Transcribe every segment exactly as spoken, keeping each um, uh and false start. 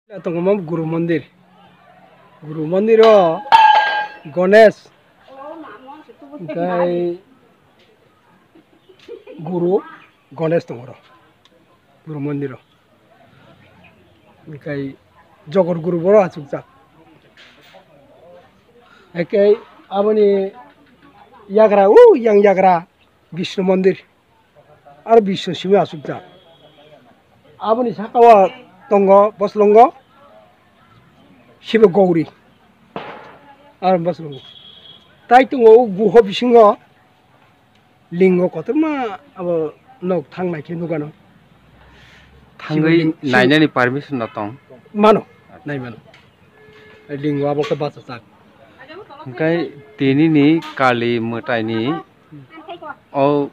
Tongo mo Guru Mondir. Guru Mondir o Ganesh, tei Guru Ganesh tongo oro. Guru Mondir o. Hingkai Jogor Guru boro achukjak. Hingkai aboni yagra, o yang yagra Vishnu Mondir. Aro Vishnu simi achukjak. Aboni saka o tongo boslongo Shiva Gauri. Aro boslongo. Tai tongo o guho bisingo lingo kotorma abo nok thang nai khe nukano. Thangwi Shiva ling-, Shiva nainani permission no tong? Mano, nai mano. Lingo abo khe bachajak. Hingkai tinini Kali mwtaini o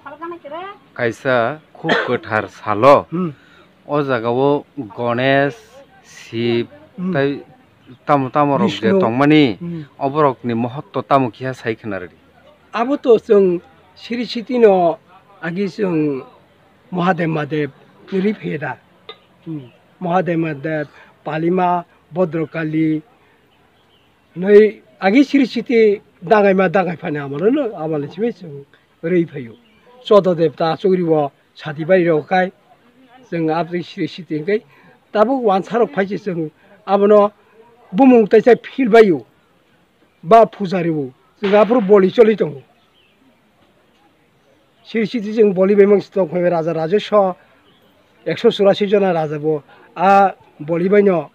kaisa khub kwthar salo. Hmm. O jagao Ganesh, Shiv, Hmm. tei tamo tamo rok je Vishnu. tongmani, Hmm. oborokni mohotto tamo kiha sai khna rwdi. Abo to chwng Sri Sitino agi chwng Mahadev Mahadev ri phaida. Hmm. Mahadev Mahadev, Palima, Bhadrakali, noi agi Sri Siti dangaima dangai phani amalo no, amalo simi chwng ri phaio. Chodo Devta chukribo sadi bari rok khai chwng abri Sri Siti hingkai tabuk wansa rok phai se chwng abono bumung taisa phil baio. Ba pujari bo chwng aphuru boli choli tongo. Siri siti chwng boli bai mangsi tong phai bai raja rajaswa ekso churasi jona raja bo a boli bai no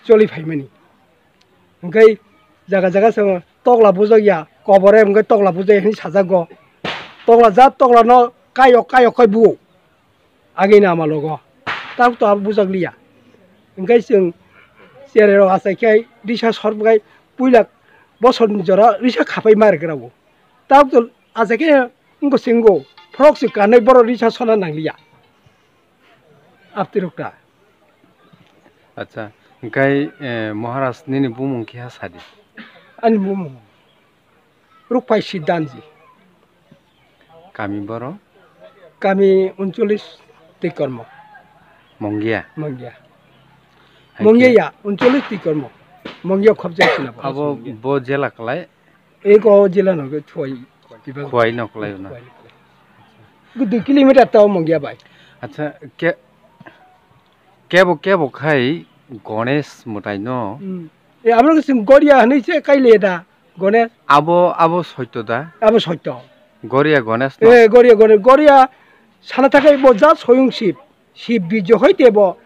choli phaimani. Hingkai jaga jaga chwng tokla bujak ya kobore hingkai tokla bujak ya hinwi sajak go. Tokla jat tokla no kayok kayok kai buo. Agini amalogo. Tabuk to abo bujak liya. Hingkai chwng cherai rok achai khe risa sor bwkhai puila bosor ni jora risa khapai ma rwgra o. Tabuk to achai khe wngkha se wngkha. Phorok se kanwi borok risa sona nang liya. Apti rok ta. Acha, hingkai, eh, Maharaj nini bumung khe ha sadi? Ani bumung. Rukphai Siddhanji. Kami boro? Kami uncholish Tikormo. Mongia? Mongia. Hai Mongia khe? Ya, uncholish Tikormo. Mongia khobjak sina bo. Abo bo jela kalai? Eko jela no ke thuai. Khuai no kalai na? Khuai no kalai. Gu dui kilometer tao Mongia bai. Acha, ke, kebo, kebo khai Ganesh mwtai no? Hmm. E, abo no chwng Goria hinwi se kai le da. Ganesh. Abo, abo soito da? Abo soito. Goria Ganesh no? Eh, Goria, Goria, Goria sana thakai bo jat soyung Sib. Sib bijo hai te bo.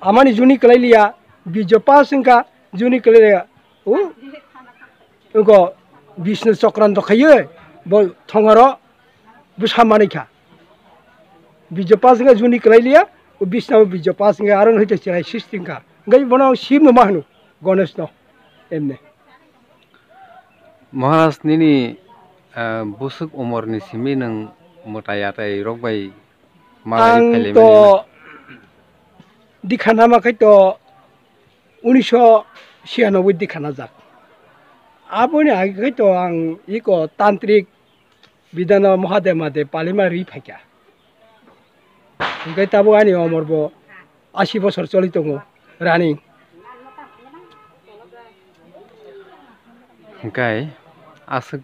Amani juni kalai liya, bijo pas wngkha, juni kalai liya. O, wngkha Bishnu Chokranto khaiyo, bo thongaro bwsa manwi kha. Bijo pas wngkha juni kalai liya, o Bishnu bijo pas wngkha aro hai te chwrai sisti wngkha. Hingkai bono Sib no ma hwno, Ganesh no, emne. Maharaj nini, ah, bwswk umor ni simi nwng mwtai atai rok bai malai Ang phailai to mani na? Dikha nama khai to unisho siyanoboi dikha najak. Aboni age khai to ang iko tantrik bidano Mahadev Mahadev palima ri phaikha. Hingke tabuk ani omor bo asi bosor choli tongo, running. Hingke aswk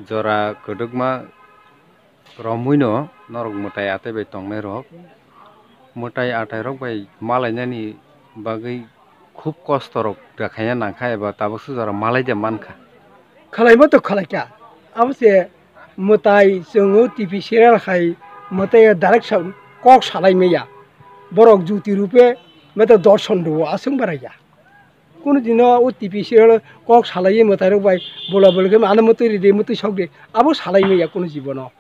jora kwdwkma romwino norok mwtai atai bai tongnai rok, mwtai atai rok bai malainani bagwi khub kosto rok da khaina nangkha eba tabuk sujaro malai de mankha. Khalaima to khalaikha. Abo se mwtai chwng o T V serial hai mwtai o direction kok salai maya. Borok juti rupe meto dorson rwo aswng baraya. Kunu dino o T V serial kok salai mwtai rok bai bola boli khe ano mwtwi ridi mwtwi sok di. Abo salai maya kunu jibono.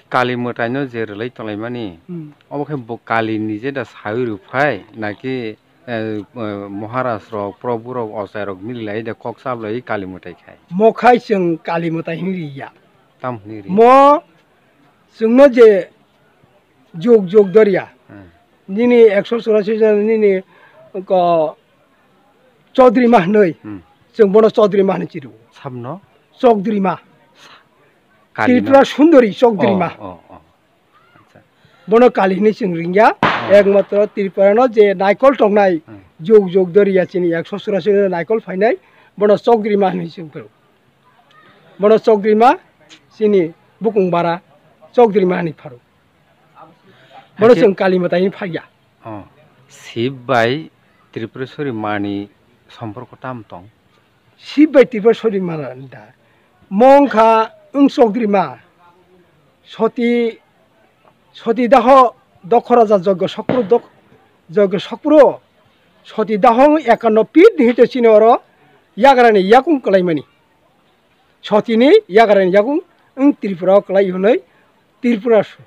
Kali mwtaino je rwlai tonglaimani, Hmm. obo khe bo Kali nije da sawi rwphai, naki, eh, eh, Maharaj rok, Prabhu rok, ochai rok mililai de kok chablai Kali mwtai khai? Mo khai chwng Kali mwtai hinwi riya. Tam hinwi ri? Mo chwngno je jug jug doriya. Hmm. Nini ekso churasi jon nini ko Chaudhary ma hinwi. Hmm. Chwng bono Chaudhary ma hinwi chirwo. Sabno? Chaudhary ma. Kalino? Tripura Sundari Chaudhary ma. Oh, oh, oh. Acha. Bono kali hinwi chwng ringya, hmm, ekmatro Tripura no je naikol tongnai, hmm, jug jug doriya chini ekso churasi no naikol phainai, bono Chokdrima hinwi chwng phuru. Bono Chokdrima chini bukung bara Chokdrima hinwi pharu. Bono chwng kali mwtai hinwi phaiya. Oh, Shiv bai Tripureshwari mani somporko tam tong? Shiv bai Tripureshwari mani da. Mongkha wng Chokdrima. Soti, Soti daho Dokharaja Joggo Sokpro dok-, Joggo Sokpro. Soti daho ekanno pit ni hito chini oro yagrani yakung kwlaimani. Sotini yagrani yakung wng Tripura o kwlai hwnwi Tripura su-,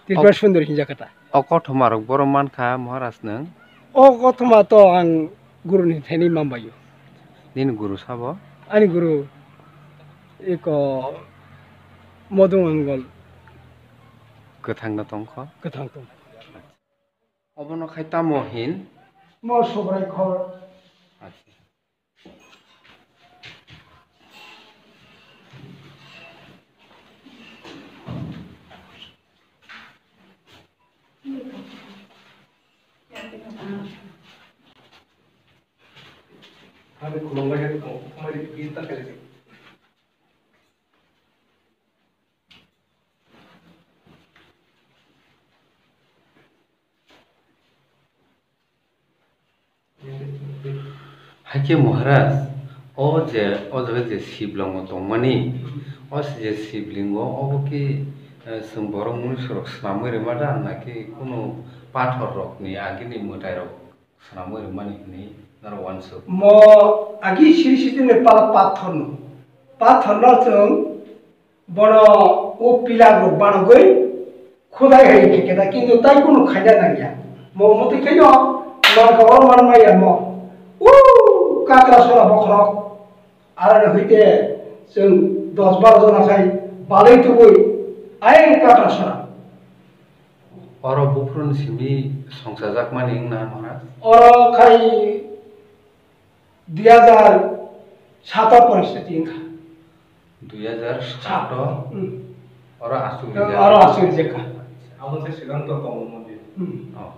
Tripura Ok. Sundari hinjakha ta. O kothoma rok boro mankha Maharaj nwng? O kothoma to ang guru ni thani mambaio. Nini guru sabo? Ani guru iko Modu Mongol. Kwthang no tongkho? Kwthang tong. Obono khai tamo hin? Mo Subrai khor. Acha. Haikhe Maharaj, o je, o jaga je Shivlingo tongmani, o je Shivlingo, obo ki, eh, chwng borok munusurok swnamwi rwma da, naki kunu pathor rokni agini mwtai rok swnamwi rwmani hwnwi norok uansuk? Mo agi siri sitini pala pathorno, pathorno chwng Bono o pillar rok banogwi khudai hai khe khe da, kintu tai kunu khaina nangya. Mo motwi khaino manka oro man maya mo. O kakra sora bokhorok. Aro ni hoite chwng dos baro jona khai balai tubui ai kakra sora. Oro buphuruni simi songchajakmani wngna mora? Oro khai Dui hajar sato poristiti wngkha. Dui hajar sato? Hmm. Oro aswk rijak? Oro aswk rijakha. Aboni se swkang to tongo mondir. Hmm. Oh.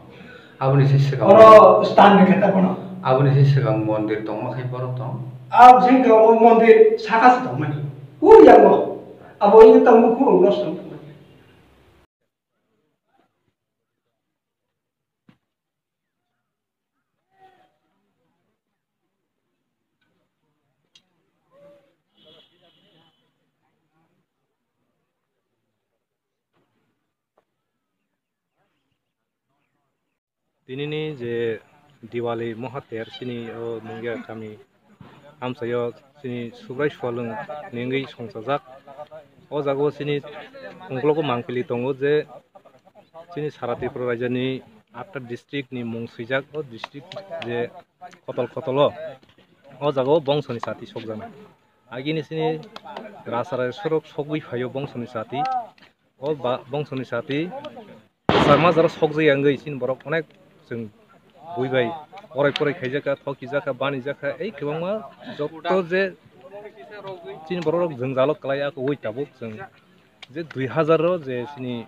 Aboni se swkang. Oro stand ni khe ta bono. Aboni se swkang mondir tongma khai borok tong? Abo se wngkha o mondir saka se tongmani. Ui yango. Abo wngkha tamo khorok no se tongmani. Tinini je Diwali Mohater chini o Mungia kami amchaio chini Subrai Sualwng ni wngwi songchajak. O jaga o chini ungkologo mangpili tongo je chini sara Tripura rajyani atta district ni mung swijak o district je kotol kotolo o jaga o bongsoni chati sokjaknai. Agini chini rasa rasa sorok sogwi phaio bongsoni chati. O ba-, bongsoni chati kwchar majra sokjak ya wngwi chini borok onek chwng bui bai porai porai khaijakha, thokijakha, banijakha, ei kwbangma jotto je chini borok rok jwngjalo kwlai, akwui tabuk chwng je dui hazar o je chini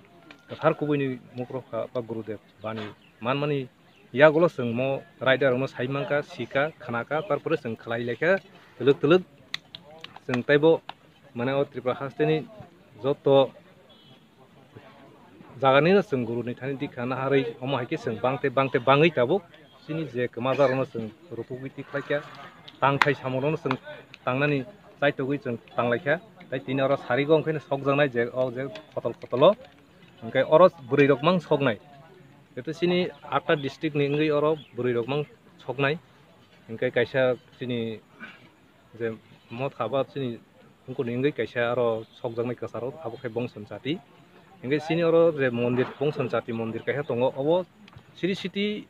kwthar kubuini mukrok kha ba Gurudev bani manmani yagulo chwng mo raida rokno sai mankha, sikha, khnakha, tarpore chwng khlai laikha twlwk twlwk chwng teibo mane o Tripura hasteni jotto jaganino chwng guruni thani dikha naharwi, omo hai khe chwng bangtei bangtei bangwi tabuk chini je kwmajarokno chwng rutugwi tikhlaikha, tangthai samungrokno chwng tangnani chaitugwi chwng tanglaikha. Tai tini oro sarigo wngkhaino sokjaknai je o je kotol kotolo, hwnkhe oro bwrwirok mang soknai. Jeto chini atta district ni wngwi oro bwrwirok mang soknai, hwnkhe kaisa chini je motha ba chini hungkuni wngwi kaisa aro sokjaknai kwcharo, abo khe bongsoni chati. Hwnkhe chini oro je mondir, bongsoni chati mondir kaisa tongo, obo siri siti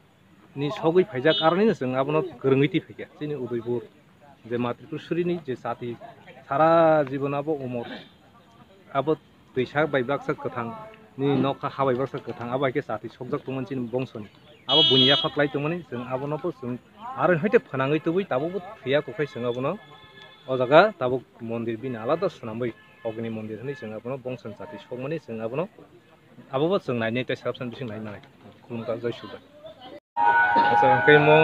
ni sogwi phaijak, aroni no chwng abono kwrwngwi twi phaikha. Chini Udaipur je ma Tripureshwari ni je chati sara jibon abo umor abo twisa bai baksa kwthang, nini nokha ha bai baksa kwthang, abo hai khe chati sokjak tongmani chini bongsoni. Abo buini yapha kwlai tongmani, chwng abono bo chwng aro hoite phnangwi tubui tabukbo thwiya, kokhai chwng abono o jaga tabuk mondir bini alada swnamwi Ogni mondir hinwi chwng abono bongsoni chati sokmani chwng abono, abobo chwng nainai tei sarabsani bising nai manai. Khulumkha, jai Subrai. Acha, hwnkhe mo,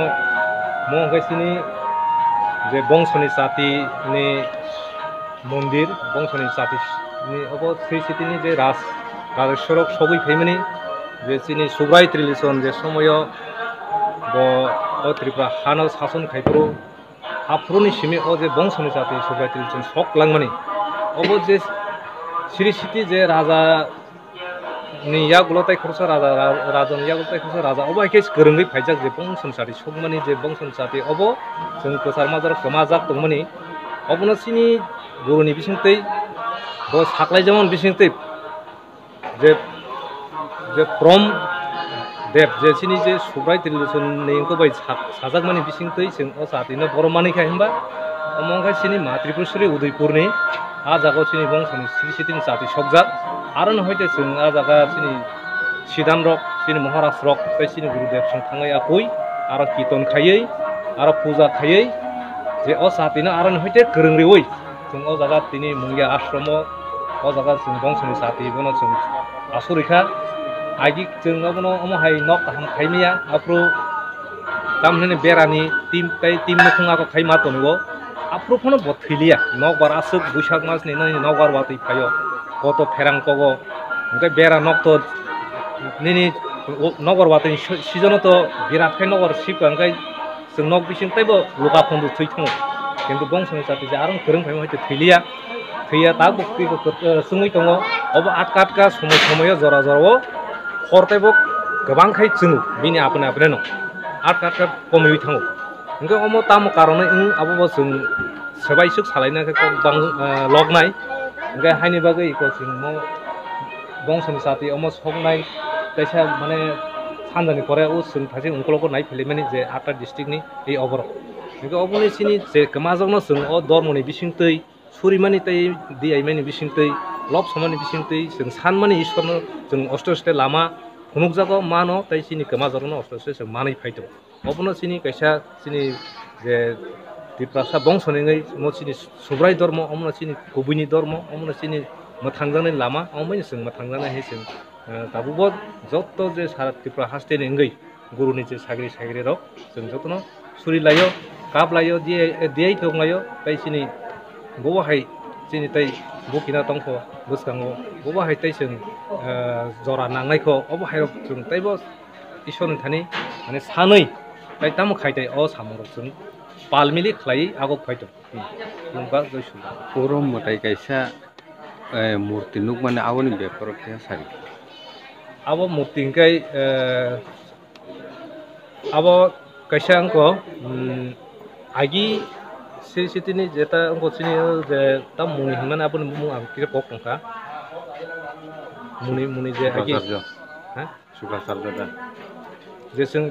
mo hwnkhe chini je bongsoni chati ni mondir, bongsoni chati ni obo Sri Siti ni je Raj, Rajeshwar rok sogwi phaimani, je chini Subrai Trilichon je somoyo bo o Tripura hano sason khaiphuru, aphuruni simi o je bongsoni chati Subrai Trilichon sok langmani, obo je Sri Siti je raja ni yagulo tai khoroksa raja, ra-, raja ni yagulo tai khoroksa raja, obo hai khe kwrwngwi phaijak je bongsoni chati sokmani je bongsoni chati obo chwng kwchar majra kwmajak tongmani, obono chini guruni bisingtwi bo saklaijakmani bisingtwi je, je Prom Dev je chini je Subrai Trilichon ni wngkha bai sak-, sajakmani bisingtwi chwng o chati no borom manwi kha hinba omo wngkha chini Ma Tripureshwari Udaipur ni, a jaga o chini bongsoni Sri Siti ni chati sokjak. Aro no hoite chwng a jaga chini Sidan rok, chini Maharaj rok tei chini Gurudev song thangwi akui aro kirtan khaiwi aro puja khaiwi je o chati no aro no hoite kwrwng riwi chwng o jaga tini Mungia ashromo o jaga chwng bongsoni chati bono chwng asuri kha. Agi chwng abono omo hai nok kaham khai maya, aphuru tamhinani berani team tei team nukhung ako khai ma tongo. Aphuru phano bo thwi liya, nokbar aswk Buisak mas ni nini nokbar watwi phaio, koto pherang kogo, hwnkhe bera nok to nini nokbar watwi ni si-, season o to birat khe nokbar sibka, hwnkhe chwng nok bising teibo luka phundu thwi thango, kintu bongsoni chati je arong kwrwng phaima hai thwi liya, thwi ya tabuk twi bo kwt-, eh, chwngwi tongo, obo atka atka somoi somoi o jora jora o hor teibo kwbang khai chwngo bini apni apni no atka atka komiwi thango. Hwnkhe omo tamo karonwi wng, abobo chwng swbaisuk salaina khe kok bang, eh, loknai. Hwnkhe haini bagwi iko chwng mo bongsoni chati omo soknai, kaisa mane sanjani pore o chwng thajin ungkologo nai philaimani je atta district ni ei oborok. Hwnkhe oboni chini je kwmajokno chwng o dormoni bisingtwi surimani tei diyaimani bisingtwi, lobsomani bisingtwi chwng sanmani Ishwarno chwng oste oste lama phunukjago mano tei chini kwmajorokno oste oste chwng manwi phai tongo. Obono chini kaisa chini je Tiprasa bongsoni wngwi mo chini Subrai dormo, omono chini kubuini dormo, omono chini mwthangjaknai lama, omobaino chwng mwthangjaknai hai chwng, eh, tabukbo jotto je sara Tripura hasteni wngwi guruni je sagri sagrirok chwng jotono suri laio, kap laio, diyai, diyai tong laio, tei chini bobo hai chini tei bukina tongkho bwskango, bobo hai tei chwng, eh, jora nangnaikho, obo hairok chwng teibo Ishwarni thani, mane, sanwi, tai tamo khai tai o samungrok chwng pal mili khlaiwi agok phai tong. Hmm. Khulumkha, jai Subrai. Oro mwtai kaisa, eh, murti nukmani aboni beparo khe sari. Abo murti hwnkhe, eh, abo kaisa wngkho, hmm, agi Sri Sitini jeta wngkho chini o je tam muni hwnmani aboni bumung ang kisa kok tongkha. Muni, muni je agi. Sukracharya. Ha? Sukracharya da. Je chwng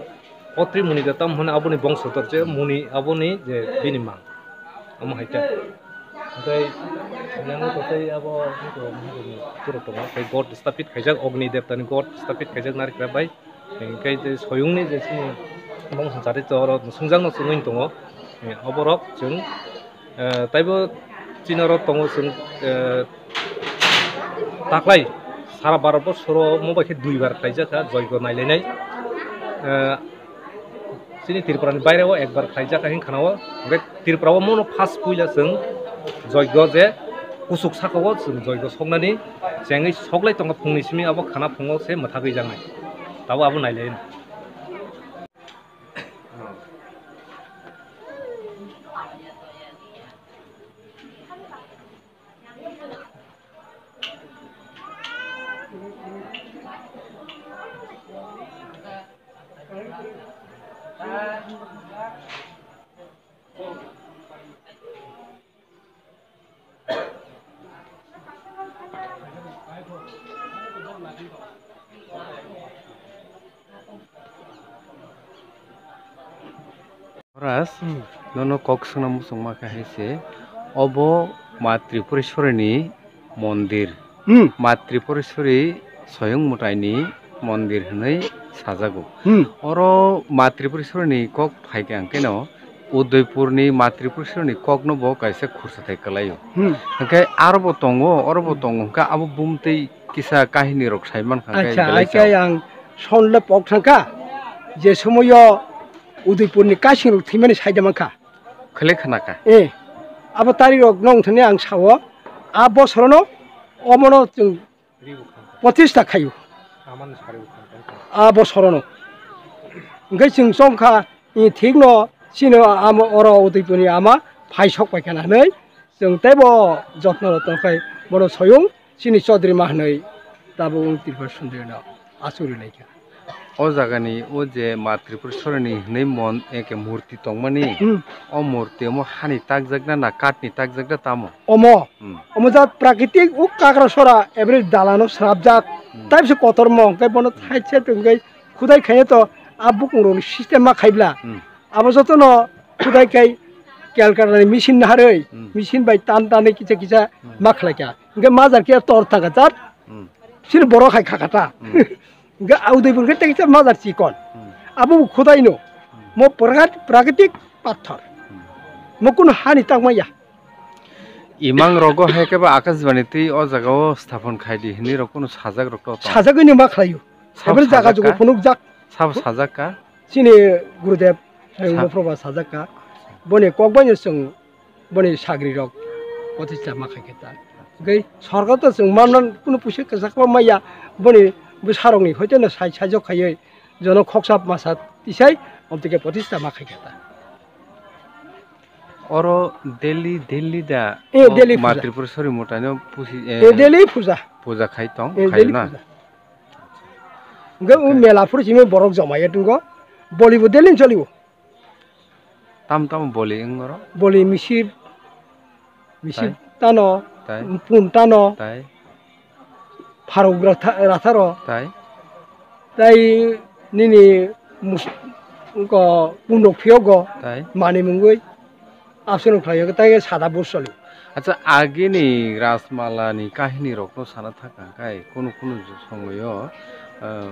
otri muni da tam hwnwi aboni bongsodor je muni aboni je bini mang. Omo hai ta. Hwnkhe yang to tei abo pura tongo. Tei god stapit khaijak, Ogni Devtani god stapit khaijak narikra bai. Hwnkhe je soyungni je chini bongsong chari to oro swngjakno chwngwi tongo. Oborok chwng Eh, taibo chini oro tongo chwng, eh, taklai sara baro bosoro mo bai khe dui bar khlaijak kha joigo nailainai. Eh, chini Tripura ni baire o ekbar khlaijak kha hing khana o. Hwnkhe Tripura o mono first puila chwng joigo je kusuk saka o chwng joigo soknani chengwi soklai tongo phungni simi abo khana phungo se mwthagwi jaknai. Tabo abo nailainai. Horas, hmm, nono kok swngna muchungma khe hai se, obo Ma Tripureshwari ni mondir. Hmm. Ma Tripureshwari Soyung Mwtai ni mondir hwnwi sajago. Hmm. Oro Ma Tripureshwari ni kok phai khe ang khe no Udaipurni Matri Purishodni kokno bo kaisa khursathai kwlaio. Hmm. Hwnkhe arobo tongo, orobo tongo, hwnkhe abo bumtwi kisa kahinirok sai mankha, hwnkhe Acha, belai acha, chao. Ang sonle pok thangkha, je somoyo Udaipurni kasingrok thwimani saida mankha. Khwlai khna kha. Eh, abo tarirok nong thani ang sao, a bosorono omono chwng pratistha khaio. A bosorono. Hwnkhe chwng chongkha, eh, thikno chini ama oro Udaipurni ama phai sok paikha na hwnwi chwng teibo jotno rok tongkhai bono soyung chini Chaudhary ma hwnwi tabuk wng Tripura Sundorino achuk rwlaikha. O jagani o je ma Tripura Sorini hinwi mon eke murti tongmani, Hmm. O murti omo hani takjakna na kathni takjakna tamo? Omo, Hmm. Omo jat prakritik o kakrasora every dalano srapjak, Hmm. Taibse kotormo hwnkhe bono Hmm. side side hwnkhe khudai khaina to a bukungrokni system ma khaibla. Hmm. Abo jotono khudai khai Calcutta ni machine naharwi, Hmm. Machine bai tan tanwi kisa kisa Hmm. ma khlaikha. Hwnkhe majar khe tor thangkha jat, Hmm. Sini borok hai khakata. Hmm. Hwnkhe Udaipur khe tei kisa majar chikon. Hmm. Abo bo khudai no. Hmm. Mo pragat-, pragitik pathor. Hmm. Mo kuno hani tangmaya. Imang rogo hai khe ba Akashbani twi o jaga o sthapon khai di hinwi rok kuno sajak rok to tong. Sajagwi ni ma khlaio. Sabo Ebel jaga sajak jugo ka? Phunukjak. Sabo sajak ka? Chini Gurudev, Sa- Mophroba sajak ka. Boni kokbai no chwng boni sagri rok pratistha ma khai khe ta. Hwnkhe sorkar to chwng manna kunu puisa kwchak ma maya, boni bwsarokni hoite no sai sajok khaiwi jono khoksa masa tisai omtike pratistha ma khai khe ta. Oro Delhi, Delhi da? Eh, o Delhi Ma puja. Tripura Sori Mothaino pusi, eh, Eh, Delhi puja. Puja khai tong, Eh, khai Delhi na? Puja. Hwnkhe o Hwnkhe mela phuru simi borok jomai ya tongo. Boli bo Delhi ni choli o. Tam tam boli wng oro? Boli misip, misip Tai? Tano, Tai? Pun tano, Tai? Pharuk ratha-, ratharo, Tai? Tai nini mus-, ko pundok phiyogo, Tai? Mani mungwi, abseno khlaio, tai sada bus choli. Acha, agini Rajmala ni kahini rokno sana thaka kai, kunu kunu somoyo, ah,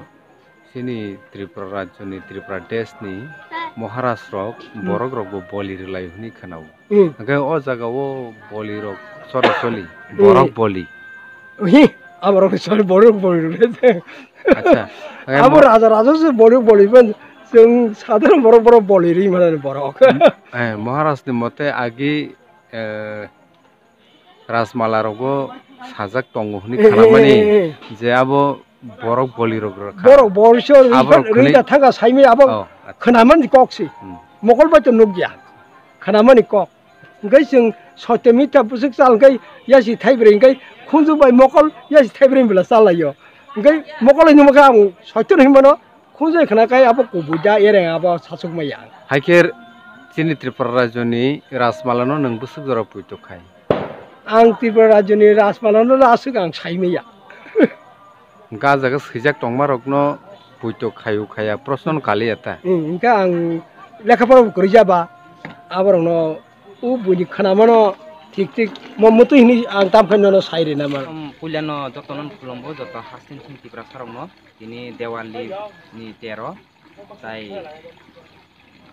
Chini Tripura rajyoni, Tripura deshni Maharaj rok, Hmm. Borok rokbo boli rwlai hwnwi khwnao. Hmm. Hwnkhe o jagao boli rok chora choli, Hmm. Borok boli. Hi, aborok chora borok boli rwlai. Acha, hwnkhe Abo mo- raja raja se borok boli ban, chwng sadharon borok borok boli rwi mano borok. Eh, Maharaj ni mote agi, eh, Rajmala rogo sajak tongo hwnwi Eh, eh, khnamani eh, eh. Je abo borok boli rok rwkha. Borok boli se Abo rok rwi khwnwi da thanga saimai abo Oh, acha. Khnaman kok si. Hmm. Mokol bai to nukya. Khnaman kok. Hwnkhe chwng soito mitha bwswk chal hwnkhe yasi thaibrwi hwnkhe khunju bai mokol yasi thaibrwi bwla chalaio. Hwnkhe mokol hai nukha ang soito hinmano. Khunjai khna kai abo kubui da ereng abo sasuk maya. Haikhe chini Tripura rajyoni Rajmala no nwng bwswk jora puitok khai? Ang Tripura rajyoni Rajmala no aswk ang sai maya. Hwnkhe ah jaga swijak tongma rok no puitok khayu khaya proshno no kaliya ta? Hmm, hwnkhe ang lekha pora bo kwrwi jaba, aborok no o buini khna mano thik thik mo mutu hini ang tam khai nono sai rina mano. Puila no joto no khulumgo, joto hasteni chini Tripura sarok no. Tini Dewali ni tero, tai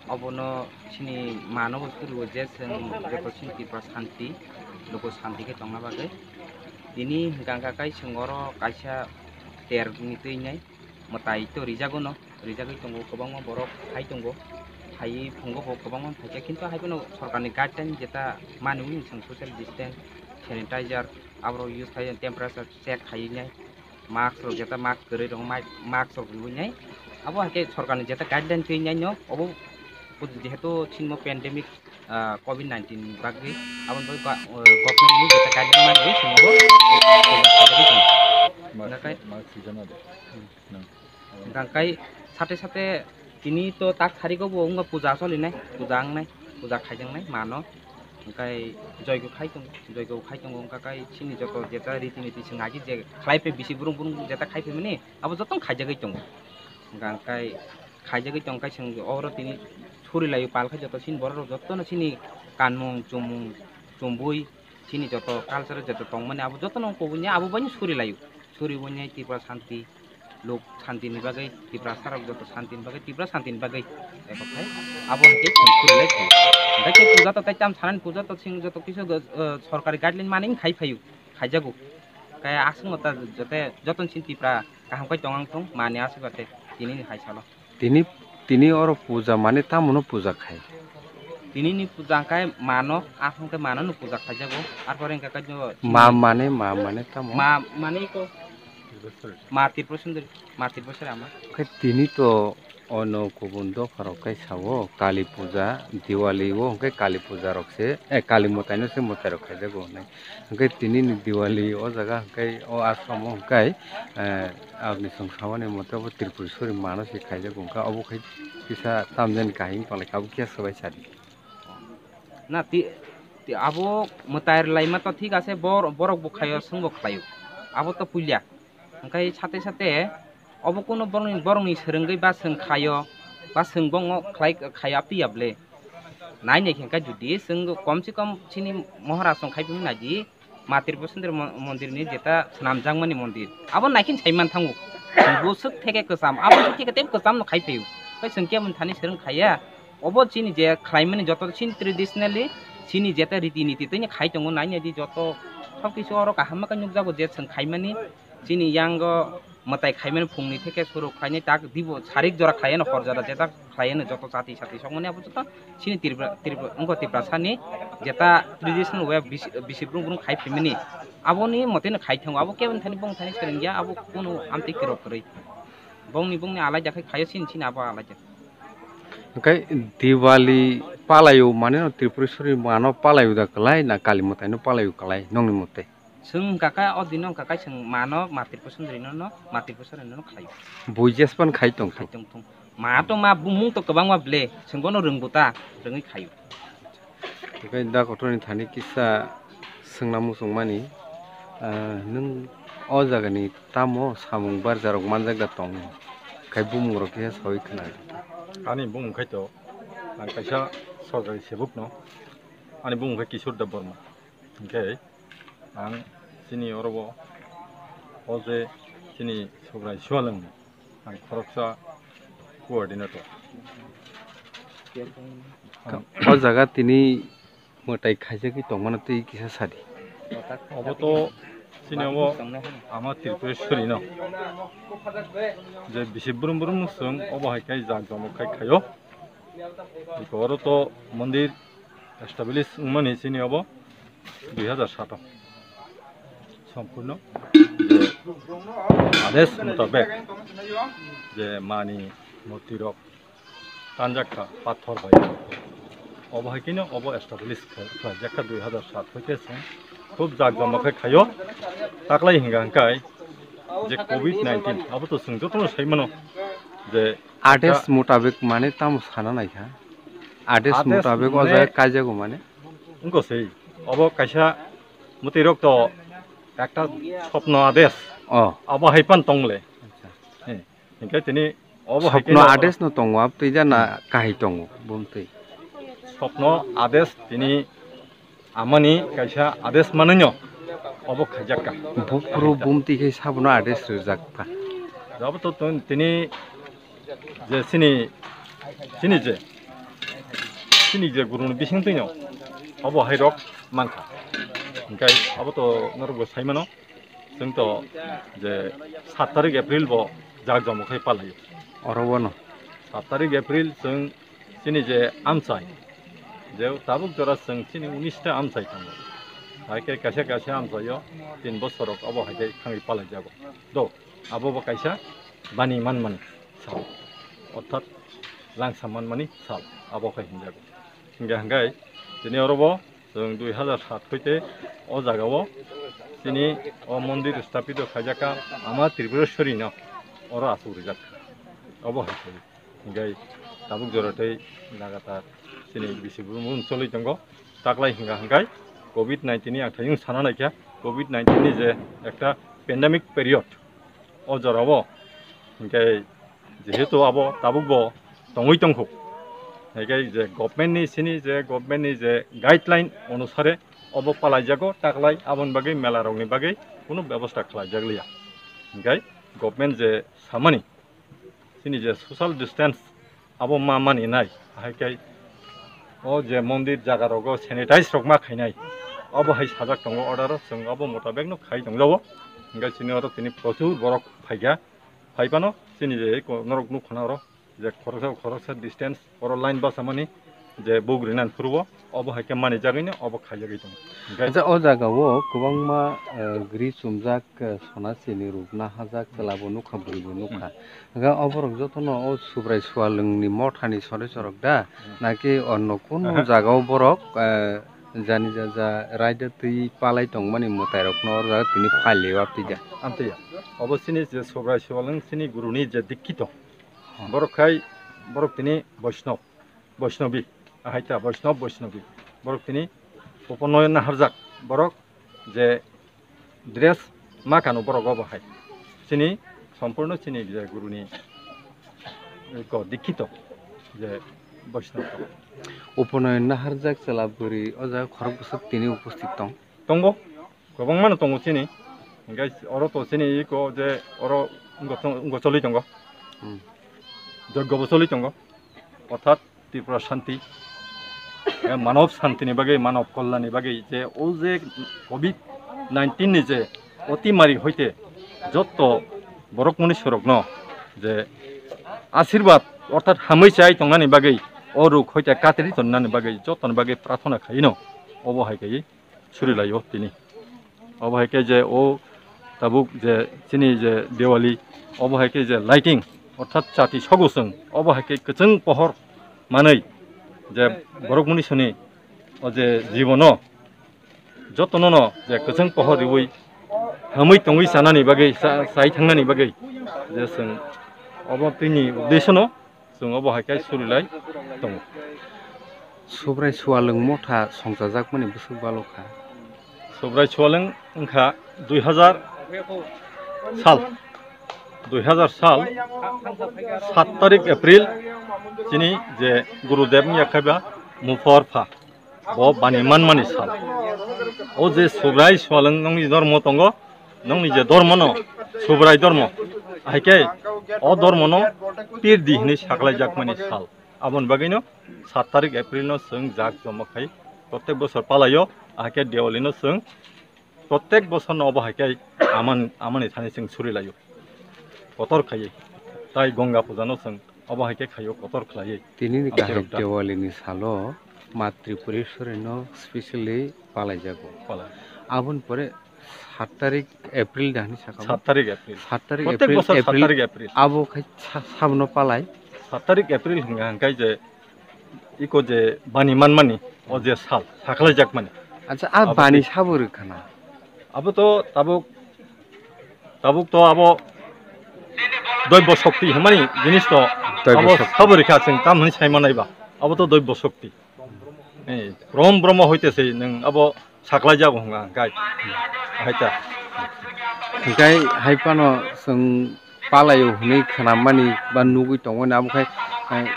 obono chini mano bo suru je chwng joto chini Tripura santi, luku santi khe tongna bagwi. Tini hwnkha hwnkha kai chwng oro kaisa ter ni twi nai mwtai to rijago no, rijagwi tongo, kwbangma borok phai tongo, phaiwi phungo bo kwbangma phaikha, kintu hai phano sorkarni guideline jeta manwi chwng social distance, sanitizer, aborok use khai temperature check khai nai. Mask rok jeta mask kwrwi tongo, mai-, mask rok rwui nai. Abo hai khe sorkarni jeta guideline twi nai no, obo jehetu chini pandemic, ah, covid nineteen ni bagwi, aboni bagwi ba-, eh, government ni jeta guideline manwi chwng obo. Mask, Nakai mask sijana de. Hmm. Nang. Hwnkhe sate sate tini to tak thariko bo wngkha puja cholinai, puja wngnai, puja khaijaknai mano. Hwnkhe joigo khai tongo, joigo khai tongo, hwnkhe kai chini joto jeta riti niti swng agi je khlai phai bisi burung burung jeta khai phaimani, abo jotono khaijagwi tongo. Hwnkhe kai khaijagwi tongkhe chwng oro tini suri laio pal khe joto chini borok rok jotono chini kanmung, chumung, chumbui, chini joto culture joto tongmani abo jotono kubui abo bai suri laio. Suri bui Tripura santi. lok shanti ni bagwi, Tiprasa rok joto shanti ni bagwi, Tipra shanti ni bagwi. Eko khai, abo hai khe khum khuri lai khe. Hingke khe puja to tai tam sanani puja to sing joto kisu, eh, sorkari guideline mani khai phayu, khaijago. Kaya aswk no ta jote, joto ni sing Tipra kaham khai tong ang thung, mani aswk ate tini ni hai salo. Tini, tini oro puja mane tamo no puja khai? Tini ni puja khai mano, aswk khe mano no puja khaijago. Arpore hingke khai jo Ma mane, ma mane tamo? Ma mane ko ma Tripura Sundari, ma Tripura Sundari ama. Khe tini to ono kubun dopha rok khai sao Kali puja, Diwali o hingke Kali puja rok se, eh, Kali mwtai no se mwtai rok khaijago hinui. Hingke tini ni Diwali o jaga hingke o ashram o hingke, eh, Agni song samani mote bo Tripureshwari mano se khaijak wngkha, obo khai kisa tamjani kahim palaikha, abo kisa swbai sadi. Na ti, ti abo mwtai rwlaima to thik ase, bor-, borok bo khaio, chwngbo khlaio, abo to puila. Hwnkhe sate sate obo kuno borokni, borokni swrwngwi ba chwng khaio, ba chwng bo khlai khaio, aptwi ya ble. Nai nai khe hwnkhe judi chwng kom se kom chini Maharaj song khai phimwi naidi, Ma Tripura Sundari mon-, mondir ni jeta swnamjakmani mondir. Abo naikhe sai man thango. Bo swk theke kwcham, abo swk theke tei kwcham no khai phaio. Tei chwng kebo thani swrwng khaiya. Obo chini je khlaimani joto chini traditionally chini jeta riti niti tei khai tongo nai nai di joto sob kisu oro kaham ma khe nukjago je chwng khaimani chini yango mwtai khaimani phungni theke suru khlainai tak dibo sarik jora khlaiano hor jora jeta khlaiano joto chati chati sokmani abo joto chini Tripura, Tripura, wngkha Tiprasani jeta traditional way bisi, bisi brung brung khai phimani aboni moteno khai thango. Abo kebo thani bong thani swrwngya, abo kunu amtwi kwrwk kwrwi. Bongni bongni alaida khai khayo, chini chini abo alaida. Hwnkhe Diwali palaio mane no Tripureshwari mano palaio da kwlai na Kali mwtaino palaio kwlai nongni mote? Chwng hwnkha khe o dino hwnkha khe chwng mano Ma Tripura Sundari no, no Ma Tripura Sundari no khlaio. Bui jespan khai tong khai thung. Tong thung. Ma to ma bumung to kwbangma ble, chwng bono rwngbo ta, rwngwi khaio. Hwnkhe da kotorni thani kisa swngna muchungmani, ah, nwng o jagani tamo samung barjarok manjak da tong? Khai bumungrok kisa saui khna. Ani bumung khai to, ang kaisa sorkari sebuk no, ani bumung khai Kishore Debbarma. Hwnkhe ang chini oro bo o je chini Subrai Sualwng ni ang khoroksa coordinator. O jaga tini mwtai khaijagwi tongmano twi kisa sadi. Obo to chini obo ama Tripureshwari no je bisi brum brum no chwng obo hai khe jak jomok khai khaio. Iko oro to mondir establish wngmani chini obo dui hazar sato sompurno je adesh mutabek je mani murti rok tanjak kha pathor bai, obo hai khe no obo establish khlai-, khlaijak kha dui hazar sat hoite se khub jak jomok khe khaio. Taklai hinga hwnkhe je covid nineteen abo to chwng jotono sai mano je Ades mutabek mane tamo sana naikha? Ades Ades mutabek o mane jaga kaijago mane? Wngkha sei, obo kaisa mwtwi rok to ekta sopno ades. Oh. Abo hai pan tongle. Acha. He, hingke tini obo hai sopno khe ades no tongo, abo twi jana kahai tongo, bumtwi. Sopno ades tini amani kaisa ades mananyo obo khaijakka. Buphuru bumtwi khe sabono ades rwjakka. Jabo to tun-, tini je sini, sini je, sini je guruni bising twino obo hai rok mankha. Hingkai abo to norok bo sai mano. Chwng to je sat tarik April bo jak jomok khai palaio. Oro bono. Sat tarik April chwng chini je amchai, je tabuk jora chwng chini unis ta amchai tongo. Hai khe kaisa kaisa amchaio tin bosorok obo hai khe thangwi palaijago. Do, abo bo kaisa bani manmani sal, orthat langsa manmani sal, abo khai hinjago. Hingkhe hingkai tini oro bo chwng dui hazar sat hoite o jagao chini o mondir sthapito khaijak kha ama Tripureshwari no oro aswk rijak kha. Obo hai khe hingkai tabuk jora tei lagatar chini bisi brum brum choli tongo. Taklai hingka hingkai covid nineteen ni ang thayung sana naikha, covid nineteen ni je ekta pandemic period o jorao hingkai jehetu abo tabuk bo tongwi tongkho, hingke je government ni sini je government ni je guideline onusare obo palaijago, taklai aboni bagwi mela rokni bagwi kunu bebosta khlaijakliya. Hingke Government je samani, chini je social distance abo ma mani nai, ahai khe o je mondir jaga rogo sanitize rok ma khainai, abo hai sajak tongo order o, chwng abo motabek no khai tongjago. Hingke chini oro tini prochur borok phaikha, phaiphano chini je eko norok nukha na oro je khoroksa khoroksa distance oro line bwchamani je buk rinani phuru o, obo hai khe manijagwi no obo khaijagwi tongo. Hingke acha o jaga o kwbangma, eh, gri chumjak, eh, sona chini rukna hajak chwla bo nukha, bwrwi bo nukha. Hmm. Hingke o borok jotono o Subrai Sualwng ni motha ni sori sorok da, hmm, naki onno kunu aha jaga o borok, eh, jani ja ja raida twi palai tongmani mwtai rok no o jaga tini phalwi waptwi da. Amtwi ya. Obo chini je Subrai Sualwng chini guru ni je dikkito. Hmm. Borok khai, borok tini Vaishnav. Vaishnavi, ahai ta Vaishnav, Vaishnavi. Borok tini Uponoyon naharjak. Borok je dress ma kano borok obo hai. Chini sompurno chini je guruni ko dikkito je Vaishnav. Uponoyon naharjak chwla bwrwi o jaga khorok bwswk tini upusthit tong. Tongo, kwbangma no tongo chini. Hingke oro to chini iko je oro wngko, wngko choli tongo. Hmm. Joggo bo choli tongo. Orthat Tripura Shanti, eh, Manav Shanti ni bagwi, Manav Kalyan ni bagwi je o je covid nineteen ni je otimari hoite jotto borok muni sorok no je asirwad orthat hamwi chai tongnani bagwi, o rok hoite katri tonnani bagwi, jotto ni bagwi prarthana khaino obo hai kaiwi suri laio tini. Obo hai khe je o tabuk je chini je Diwali, obo hai khe je lighting, orthat chati sogo chwng, obo hai khe kwchwng pohor manwi je borok muni soni o je jibono jotono no je kwchwng pohor riwi hamwi tongwi chanani bagwi, cha-, chai thangnani bagwi je chwng obo tini uddeshono chwng obo hai khe suri lai tongo. Subrai Sualwng motha songchajakmani bwswk balo kha. Subrai Sualwng wngkha dui hazar sal, dui hazar sal, sat tarik April, chini je Gurudev ni yakhaiba Muphor pha. Bo bani manmani sal. O je Subrai Sualwng nongni dormo tongo, nongni je dormo no Subrai dormo. Ahai khe o dormo no pirdi hinwi saklaijakmani sal. Aboni bagwino sat tarik April no chwng jak joma khai protek bosor palaio, ahai khe Diwali no chwng protek bosor no obo hai khe aman-, amani thani chwng suri laio. Kotor khaiwi. Tai Ganga puja no chwng obo hai khe khaio kotor khlaiwi. Tini ni Amtwi kaham rok da. Diwali ni salo ma Tripureshwari no specially palaijago. Palai. Aboni pore sat tarik April da hinwi sakha. Sat tarik April. Sat tarik Protek April, bosor sat April. Tarik April. Abo khai sa-, sabno palai. Sat tarik April hwnga hwnkhe je iko je bani manmani, o je sal, sakhlaijakmani. Acha, a abo bani twi- sabo rwkha na? Abo to tabuk, tabuk to abo doibbo shokti hwnmani jinis to Doibbo abo shokti. Sabo rwkha chwng tam hwnwi sai manai ba. Abo to doibbo shokti. Eh, Rom Brahma hoite se nwng abo saklai jago hwnga, hwnkhe hai ta. Hwnkhe hai phano chwng palaio hwnwi khwnamani ba nugwi tongmani, abo khai, eh,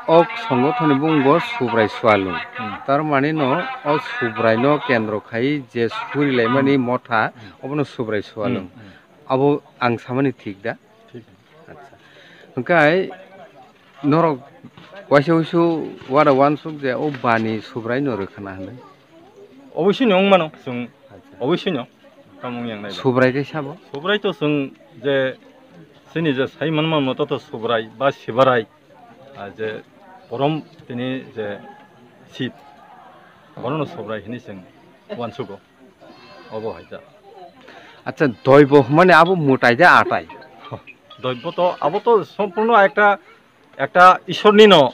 o songothoni bumung bo Subrai Sualwng. Hmm. Tar mani no o Subrai no kendro khai je suri laimani Hmm. Motha, Hmm. Obono Subrai Sualwng. Hmm, hmm. Abo ang samani thik da? Thik. Acha. Hwnkhe norok waisa wuisu wada wansuk je o bani Subrai no rwkhana hinwi? Oboisino wng mano chwng, Acha. Oboisino tamo wng yang nai ba. Subrai khe sabo? Subrai to chwng je chini je sai manma moto to Subrai ba Sibarai, ah, je porom tini je Sib, bono no Subrai hinwi chwng wansugo. Obo hai ta. Acha, doibo hwnmani abo mwtai de atai? Doibo to, abo to sompurno ekta, ekta Ishorni no,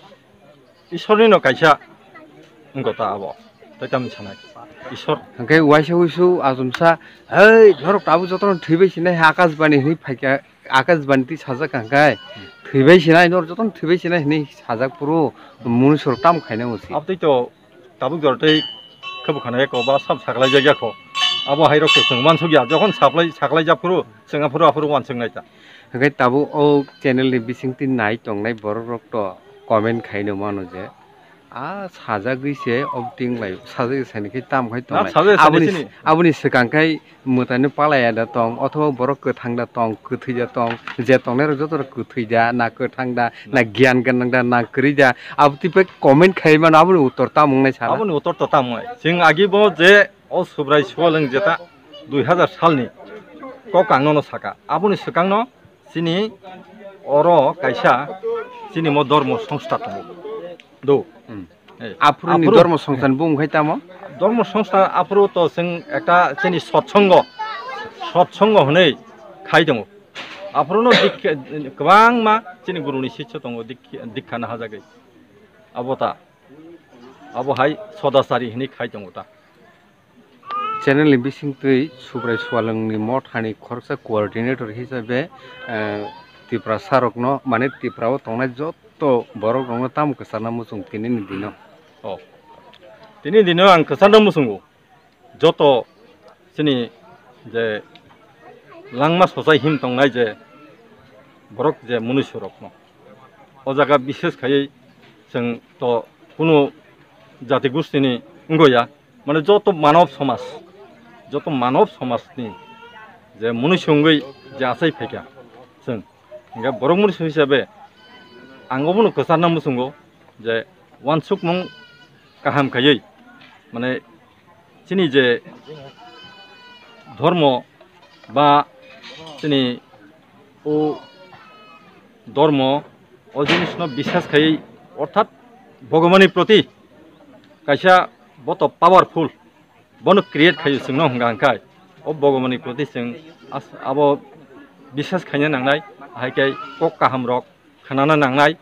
Ishorni no kaisa wngkha ta abo. Tai tamo sanai. Ishor. Hwnkhe waisa wuisu achomsa, "Hei, norok tabuk jotono thwibai sinai, Akashbani hinwi phaikha, Akashbani twi sajak kha hwnkhe, Hmm. thwibai sinai, norok jotono thwibai sinai hinwi sajak phuru, Hmm. Munusorok tamo khaina usi?" Abtwi to tabuk jora tei khe bwkhana eko ba sab saklai jak ya kho. Abo hai rok to chwng wansuk ya. Jokhon saklai, saklai jak phuru, chwng aphuru, aphuru wansuk nai ta. Hwnkhe tabuk o channel ni bisingtwi nai tongnai borok rok to comment khaino mano je, A sajagwi se obo tinglai, sajagwi sani khe tamo khai Na, tongnai. sajagwi sani Aboni, sini. Aboni swkang khai mwtaino palaya da tong, othoba borok kwthang da tong, kwthwi da tong, je tongnai rok joto rok kwthwi da, na kwthang da, na giyan gwnang da, na kwrwi da, abo twi bai comment khai mano, aboni uttor tamo wngnai sana. Aboni uttor to tamo wngnai. Chwng agi bo je o Subrai Sualwng jeta dui hazar salni kok ang nono saka. Aboni swkangno chini oro kaisa chini mo dormo songstha tongo. Do. Hmm. Eh, Aphuruni aphuru dormo songstha ni bung khai tamo? Dormo songstha aphuru to chwng ekta chini sotsongo, sotsongo hwnwi khai tongo. Aphuruno dikha, kwbangma chini guruni sitio tongo, dikha, dikha nahajagwi. Abo ta, abo hai sodachari hwnwi khai tongo ta. Channel ni bisingtwi Subrai Sualwng ni mothani khoroksa coordinator hisabe, eh, Tiprasa rokno, mane Tripura o tongnai joto borok rokno tamo kwcharna muchung tini ni dino. Oh. Tini dino ang kwcharna muchungo. Joto chini je langma sochai him tongnai je borok je munuisu rokno. O jaga bishes khaiwi chwng to kunu jati gustini wngya. Mane joto manob somaj, joto manob somajni je munuisu wngwi je achai phaikha chwng, hingkhe borok munuisu hisabe ang obono kwcharna muchungo je uansukmung kaham khaiwi, mane chini je dhormo ba chini o dormo o jinisno biswas khaiwi, orthat Bhagabani proti kaisa boto powerful, bono create khaiwi chwngno hwnka hwnkhe o Bhagabani proti chwng as-, abo biswas khaina nangnai, hai khe kok kaham rok khnana nangnai.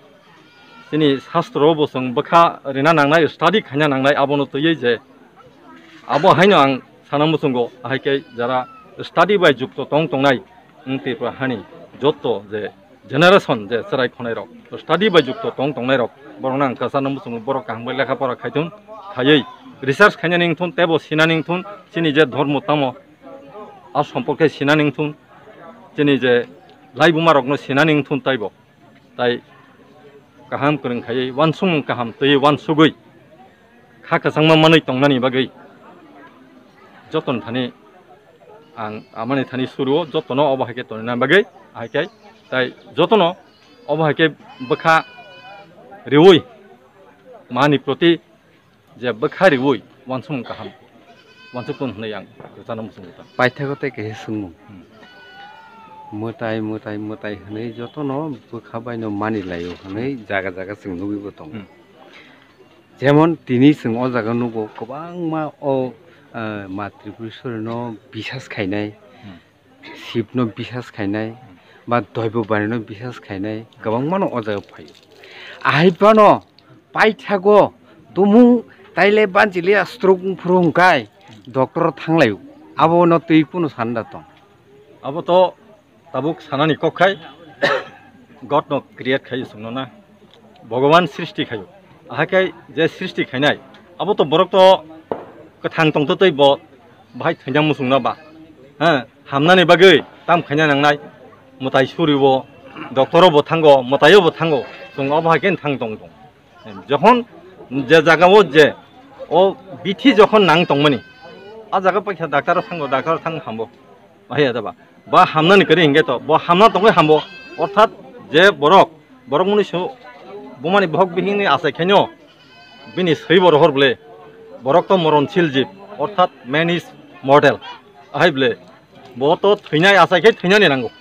Chini sastro bo chwng bwkha rina nangnai, study khaina nangnai, abono twiwi je abo haino ang sana muchungo, ahai khe jara study bai jukto tong tongnai, wng Tripura hani jotto je generation je chwrai khonai rok, study bai jukto tong tongnai rok, borokno ang kwcharna muchungo, borok kaham bai lekha pora khaithun, khaiwi research khainani wngthun, teibo sinani wngthun, chini je dhormo tamo a somporke sinani wngthun, chini je laibuma rokno sinani wngthun taibo. Tai kaham kwrwng khaiwi uansukmung kaham twiwi uansugwi kha kwchangma manwi tongnani bagwi jotoni thani ang amani thani suruo, jotono obo hai khe tonina bagwi, hai khe tai jotono obo hai khe bwkha riui mani proti je bwkha riui uansukmung kaham uansuk tong hwnwi ang kwchana muchungo ta. Paithago tei kaisa swngmung. Hmm. Mwtai, mwtai, mwtai hwnwi jotono bwkha baino mani laio hwnwi jaga jaga chwng nugwi bo tongo. Hmm. Jemon tini chwng o jaga nugo kwbangma o, eh, Matri Puri Sorino bisas khainai. Hmm. Sibno bisas khainai ba Doibo Barino bisas khainai kwbangmano o jaga phaio. Ahai phano paithago tumung taile banchili a stroke wngphuru hwnkhai doctor thanglaio. Abono twi kunu sanda tong? Abo to tabuk sanani kok khai God no create khai chwngno na. Bhagavan srishti khaio. Ahakhe je srishti khainai, abo to borok to kwthang tongtwtwi bo bahai thwina muchungna ba. Ha, hamnani bagwi tam khaina nangnai. Mwtai suribo, doctor bo thango, mwtaio bo thango. Chwng obo hai khe thang tong tong. Jokhon je jaga o je o bithi jokhon nang tongmani, a jaga paikha doctor thango, doctor thang hambo. Bahai ada ba. Ba hamnani kwrwi hingke to, bo hamna tongwi hambo. Orthat je borok, borok muni su bumani bohok bihingni achai khaino bini swi bo rohor ble. Borok to moronsil jib, orthat man is mortal. Ahai ble. Bo to thwinai achai khe thwinani nango.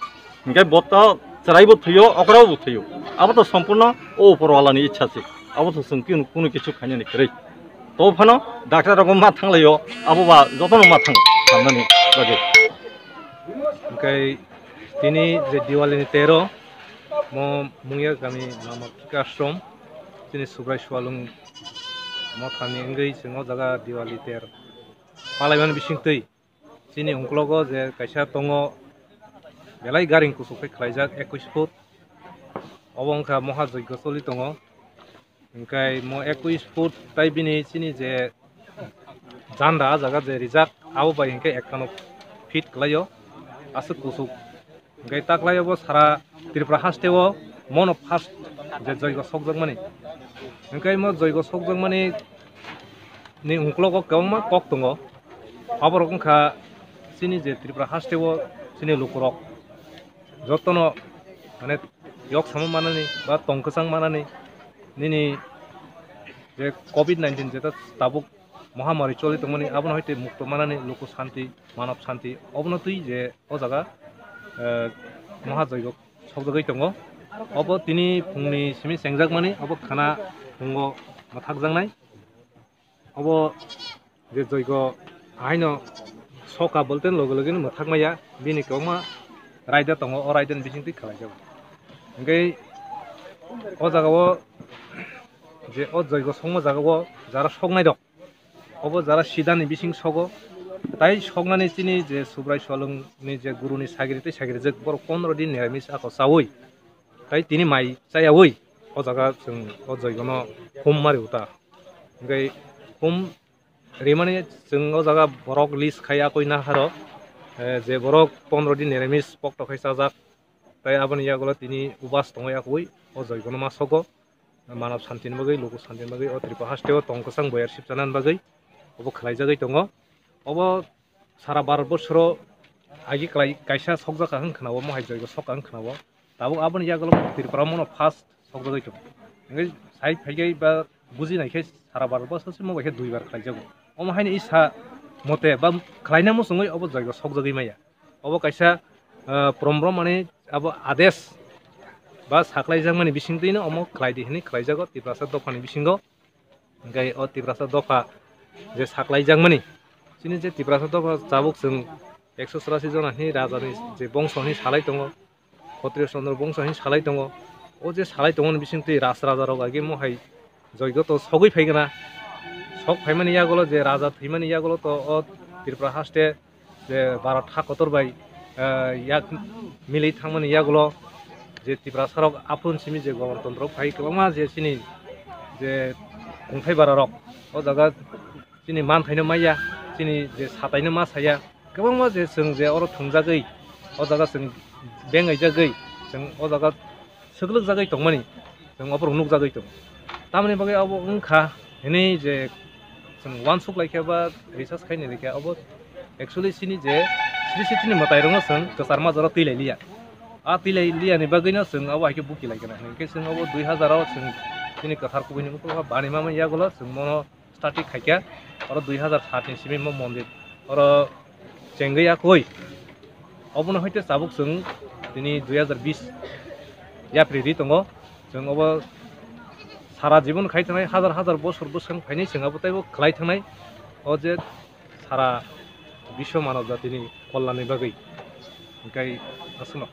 Hingke bo to chwraibo thwiyo, okrabo thwiyo. Abo to sompurno o uporwalani ichha se. Abo to chwng kunu, kunu kichu khainani kwrwi. To phano doctor rogo ma thanglaio, abo ba jotono ma thang hamnani bagwi. Hingke tini je Diwali ni tero mo Mungya kami Mama Kika Ashram, tini Subrai Sualung mothani wngwi chwng o jaga Diwali ter palaimani bisingtwi. Chini ungklogo je kaisa tongo, belai garing kuchuk khe khlaijak ekush foot. Obo wngkha moha joigyo choli tongo. Hingkai mo ekush foot tai bini chini je janda, ah jaga je rijak, abo bai hingke ekkano fit khlaio, aswk kuchuk. Hingkai taklaio bo sara Tripura hasteo mono first je joigo sokjakmani. Hingke mo joigo sokjakmani ni ungklogo kwbangma kok tongo. Aborok wngkha chini je Tripura hasteo chini lukurok jotono mane yok samo manani ba tong kwchang manani nini je covid nineteen jeta tabuk mohamari choli tongmani abono hoite mukto manani luku santi, manob santi obono twi je o jaga, eh, mohajoigo sokjagwi tongo. Obo tini phungni simi chengjakmani obo khana phungo mwthakjaknai. Obo je joigo ahaino soka bolten loge loge no mwthak maya, bini kwbangma raida tongo, o raida ni bising twi khlai jago. Hingke o jaga o je o joigo songma jaga o jara soknai rok, obo jara sidani bising sogo, tai soknani chini je Subrai Solwng ni je guru ni sagiri tei sagiri jwk borok pondro din niramis ako chaui, tai tini mai chayaui o jaga chwng o joigo no hum mari uta. Hingke hum rimani chwng o jaga borok list khai akoi na haro, eh, je borok pondro din niramis pokto khai chajak, tai aboni yagulo tini ubas tongwi akoi o joigono ma sogo, manav santi ni bagwi, luku santi ni bagwi, o Tripura hasteo tong kwchang boyar sip chanani bagwi obo khlai jagwi tongo. Obo sara Bharat borsoro agi klai kaisa sokjak ka hwn khna o, mohai joigo sok ka hwn khna o. Tabuk aboni yagulo Tripura mono first sokjagwi tongo. Hingke sai phaigai ba buji nai khe sara Bharat borsoro se mo bai khe duibar khlai jago. Omo haino isa mote ba khlaina muchungwi obo joigo sokjagwi maya. Obo kaisa, ah, prom prom mani abo ades ba saklai jakmani bising twino omo khlai di hwnwi khlai jago Tiprasa dophani bisingo. Hingke o Tiprasa dopha je saklai jakmani, chini je Tiprasa dopha tabuk chwng ekso churasi jona hwnwi raja ni je bongso hwnwi salai tongo, Khotriyo Chandra bongso hwnwi salai tongo. O je salai tongmani bising twi ras raja rok agi mohai joigo to sogwi phai gana. Sok phaimani yagulo je raja thwimani yagulo to o Tripura haste je Bharat ha kotor bai, eh, yak milwi thangmani yagulo je Tiprasa rok aphuru simi je Ganatantro phai kwbangma je chini je kungthai bara rok o jaga chini manthaino maya, chini je sataino ma saya, kwbangma je chwng je oro thwngjagwi o jaga chwng bengaijagwi chwng o jaga swklwkjagwi tongmani, chwng oborok nukjagwi tongo. Tamoni bagwi abo wngkha hwnwi je chwng uansuk laikha ba research khaini laikha, abo actually chini je sri sri chini mwtai rokno chwng kwchar majaro twi lai liya. A twi lai liya ni bagwino chwng abo hai khe buki lai kana hwnkhe chwng abo dui hazar o chwng chini kwthar kubui ni mukhugo bani mama yagulo chwng mono starting khaikha, oro dui hazar sat ni simi mo mondir oro chengwi yakoi. Obono hoite tabuk chwng tini dui hazar bis yapri ri tongo. Chwng obo sara jibon khai thangnai, hazar hazar bosor bwskang phainai chwng abo teibo khlai thangnai. O je sara biswa manav jatini kollanni bagwi. Hingkai aswkno.